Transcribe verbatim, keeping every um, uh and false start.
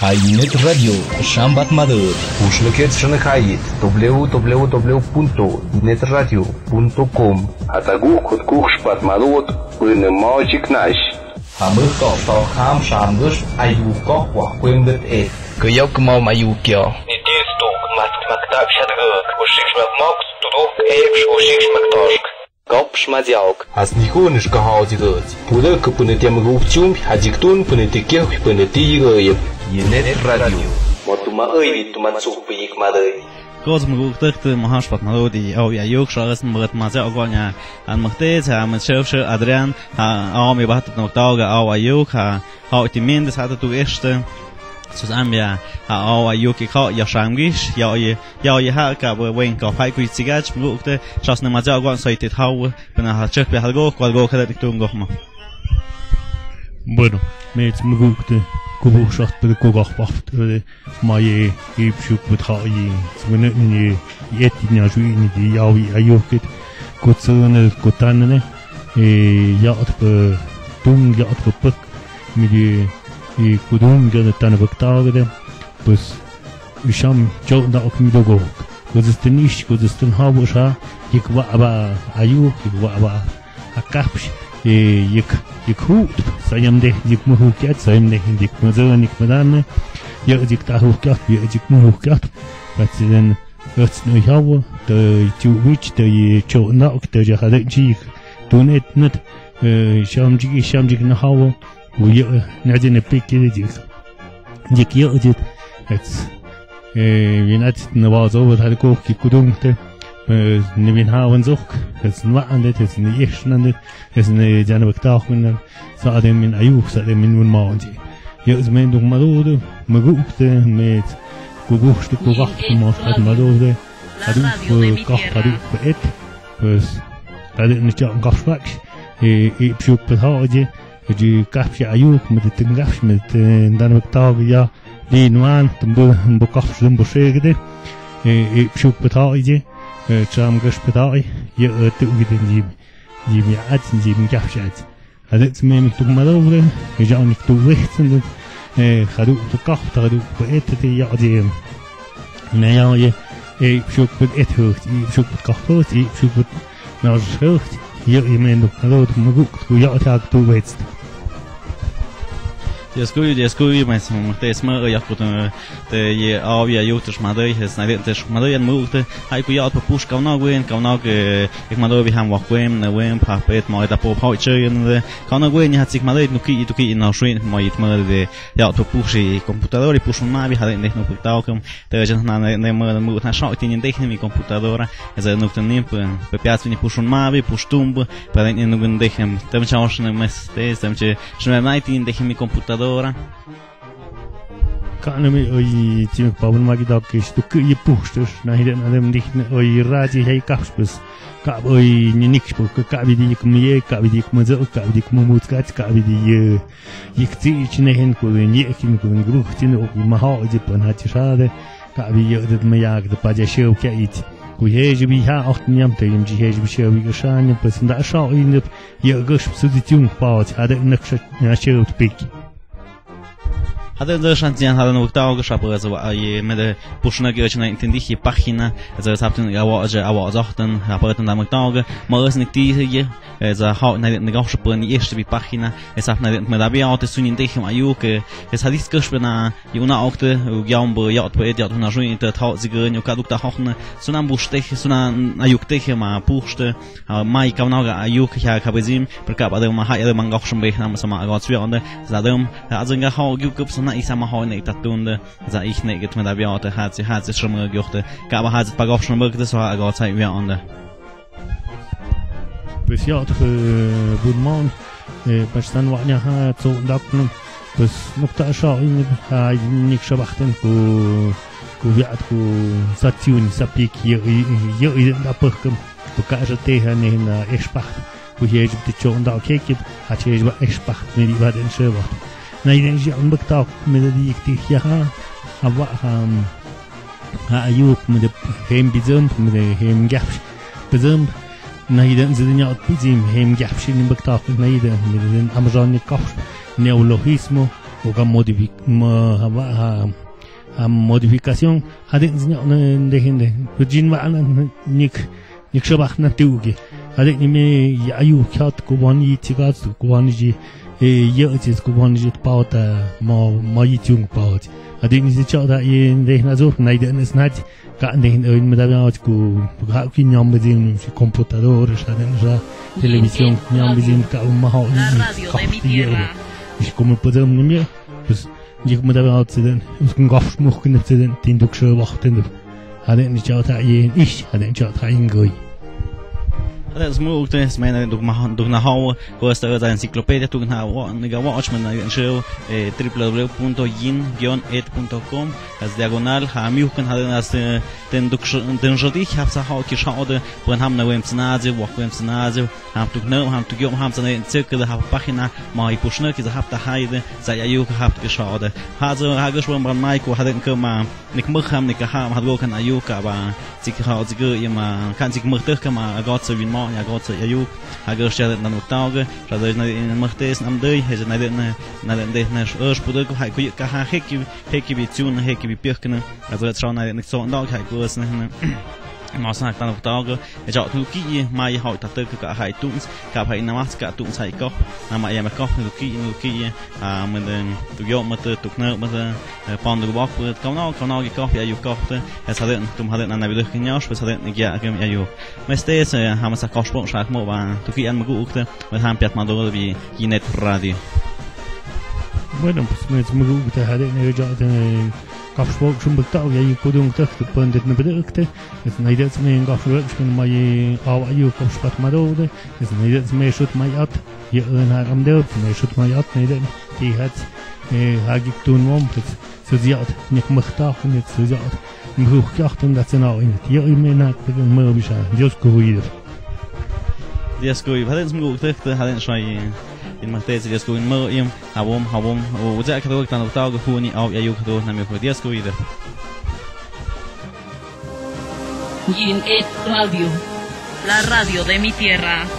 Ainet Radio, shambat madut. Pushneket shanakait, w w w punto net radio punto com. Atagu kut kuhshpat madut, pune mojik nash. Hamut to to ham shamgush, ayuk kok wa kwembet et. Kuyok mo mayukyo. Ni tis tok mat mat tak shadguk, ushik shmak mok, tuduk ek ushik shmak toshk. Gop shma diauk. As ni hun shka hau digut. Puduk pune tiam guk chum, hajik tun pune tikiuk pune ti yigo yep. Yenet Radio. Motuma oi ni tuma tsuk puyik madai. Kos muguk tuk tu mahash pat madut i au ya yuk shas mbat ma diauk wanya. An mukte sa mut shef shef Adrian, ha au mi bat no tauga au ayuk ha. Hau ti min de sa tu este. Sus ambia ha au ayuk i kau ya sham gish ya ya ya ha ka wen ka hai ku tsigach muguk te shas ne ma ja wan sai te hau pena ha chek pe halgo kwalgo ka de tu ngohma. Bueno, me muguk te kubu shas pe ku gah pa de ma ye i pshuk pe ha ye. Sugene ni ye et ni ya ju ni ya ayuk et. Kutsune kutane ne. E ya ot pe tung ya ot pe pek. Mi di i kudung ya de tane bek tau de. Pues i sham chok da ok mi dogo. Kuzis tenish, kuzis ten habu sha, yik wa ba ayuk, yik wa ba akapsh, e yik yik hu, sayam de yik muhu kiat, sayam de yik mazan yik madan. Ya yik tahu kiat, ya yik muhu kiat. But then Öts nü hawa, tü chu wich, tü ye cho nok, tü ya hada chi, tun et nat, e, shamjik, shamjik na hawa, u ya, na jene pik ye jik. Jik ya jit, et, e, vinat na wa zo, hada ko ki kudung te, e, ni vin hawan zok, et nwa andet, et ni yesh nandet, et ni jana bakta hunan. Sa ademin ayuk, sa ademin mun maonji. Ya zmen duk madudu, maguk te, met, kugush te kugak te mos at madudu. Aduk, kak aduk et. Pues, aduk ni chak kak fak. E, e pshuk pe thaji. Ji kak shi ayuk, met te ngak, met te dan wak tag ya. Di nuan, tumbu, mbu kak shum bu shegde. E, e pshuk pe thaji. E, cham gash pe thaji. Ya, e, tu gide jim. Jim ya at, jim kak shi at. Hadits me mi tuk madobre, e ya ni tuk wehsen, e, haduk tuk kaf, haduk tuk et, te ya je. Ne ya je, e, shuk put et hoht, i shuk put kaf hoht, i shuk put na hoht, ya i me tuk madobre, maguk, tuk ya tak tuk wehst. Diaskuyu, diaskuyu, mas, mas, te sma, ya kut, Te ye au ya yuk te shmadei, es nadien te shmadei an muk te, hai ku ya otro push kauna gwen, kauna ke, ek madei bi ham wa kwen, na wen, pa pet, ma eta po, pa oiche, yen de, kauna gwen, ya hatsik madei, nuki, tuki, na shuin, ma it madei de, ya otro push i computador, i push un mavi, hadien de, nu putao kem, te jen na, ne, ne, ma, mu, na shau, tin de, mi computadora, es de, nuk te nim, pe, pe piats, ni push un mavi, push tumb, pa den, nu gun de, hem, tem chao, shne mes, te, tem che, shne mai, tin de, mi computadora. Kanami oi chim pabun magi dok ke stu ke ye push tus na hiden adem dih ne oi raji hei kaps pus. Ka oi ni nik pus ka bi di kum ye, ka bi di kum zo, ka bi di kum mut ka, ka bi di ye. Yik ti chin hen ku ni kin ku gru tin o ma ho ji pan ha ti sa de. Ka bi ye de ma ya de pa ja sheu ke it. Ku he ji bi ha och nyam te yim ji he ji bi sheu bi ka sha ni pus nda sha oi ne ye gus su di chung pa ha de nak sha na sheu pik. Hadien zë shantian hadien wëktao kë shapë zë wa ye me de pushna kë chna intindi hi página zë saptin ga wa zë awa zohten hapë tan da wëktao kë ma ës nik ti ye zë hau na nik au shapë ni ish bi página zë sap na me da bia te suni de hi ma yu kë zë hadis kë shpë na yu na okte u giaum bë yaut pë et yaut na shui te thau zigë ni ka duk ta hohne suna bush te suna ayuk te ma push te. Mai kauna ga ayuk ya kabezim, per kaba de ma hai de mangok shmbe na sama ga tswia onde. Za dem, za zinga ho gyukup sana isa ma ho ne tatunde. Za ich ne git me da bia te hat si hat si shmbe gyochte. Kaba hat pa gok shmbe te so ha ga tsai wia onde. Pues ya te bun mon, eh, pas tan wa nya ha tso dak no. Pues nukta sha in ha nik shabachten ku ku wiat ku satsiun sapik ye ye da pöhkem. Paka sa te ha ne na espa. Ku ye jip te chon da kekip ha che jip espa ne di ba den sheba. Na iden ji an bak ta me da di ti ya ha. Awa ha ha ayuk me de hem bizem me de hem gapsh. Bizem na iden zidin ya bizem hem gapsh ni bak ta na iden me de amazon ni kaf. Neologismo. Ko ka modifi-, ma-, ha, ha, ha, modificación. Hadien sniao na dehin de. Kujin wa na nik, nik shabah na tiuki. Hadien ni me ya ayu khat ko wan yi tigas ko wan yi, eh, ya tis ko wan yi pao ta ma, ma yi tiung pao. Hadien ni si chao da yi de na zo, na yi de na snat. Ka dehin oin me da ya ku, ha ki nyam bezin, si computador, sa den sa, televisión, nyam bezin, ka ma ha, la radio de mi tierra. Si como podemos ni me, pues, Jik ma da ot siden, us kun gaf smuk kun siden, tin duk sho wach tin duk. Hadien ni chao ta yin ish, hadien chao ta yin goi. Hadien smuk te, smaina duk ma, duk na haw, ko esta da enciclopedia, duk na wa, ni ga wa, och man na yin show, eh, triple w punto yin guion ed punto com, as diagonal, ha miu kun hadien as, eh, tin duk sh-, tin jodi, hap sa haw ki shaw de, pun ham na wem snazi, wak wem snazi, Hap tuk nau, hap tuk yom, hap sa na yin tsik da hap página, ma i pushna ki sa hap ta hai de, sa ya yu ka hap tuk sha de. Ha zo, ha gus wan ban mai ko hadien ka ma, nik muk ham nik ha, ha go kan ayu ka ba, tsik ha tsik ya ma, kan tsik muk tuk ka ma, agot sa win ma, ya agot sa ya yu, ha gus ya na nuk tau ge, sa de na yin muk tes nam de, he na de na, na de na, sh-, sh-, pu de ko hai ko ka ha, he ki, he ki bi tsun, he ki bi piak na, a zo sa na yin nik so ndau, hai ko sa na, na. Mas na tan tok tog, e jao tu ki, mai hoi ta tok ka hai tuns, ka hai na mas ka tuns hai ko, na mai ma ko tu ki, tu ki, a, men den, tu yo, men tu, tu kna, men tu, e, pon du bok, ka no, ka no ki ko, ya yu ko, tu, e sa den, tu ma den, na bi du ki nyos, sa den, ya, ki ya yu. Mes te, e, ha mas ko spo, sa mo ba, tu ki an ma gu, tu, men ham piat ma do bi, Kinet Radio. Bueno, pues, mes ma gu, tu, ha den, e, jao, tu, Kap spok sumbek tau ya yu kudung tak tu pun dit na bedek te. Is na idet me ngaf rek pun mai aw ayu kap spat mado de. Is na idet me shut mai at. Ya na ram de me shut mai at na idet. Ti hat, eh, hagik tun mom, pues, suziat, nik mkhta, nik suziat. Mhu kyak tun dat sena in. Ya me na, me bisa. Dios ku idet. Dios ku idet. Hadien smuk tak tu hadien shai. In mahtes Dios ku in mo im. Hawom, hawom, u, u, ya, khadok, tan, tao, huni, au, ya, yu, khadok, nam, yu, Dios, ku, ida. Yin Ed Radio. La radio de mi tierra.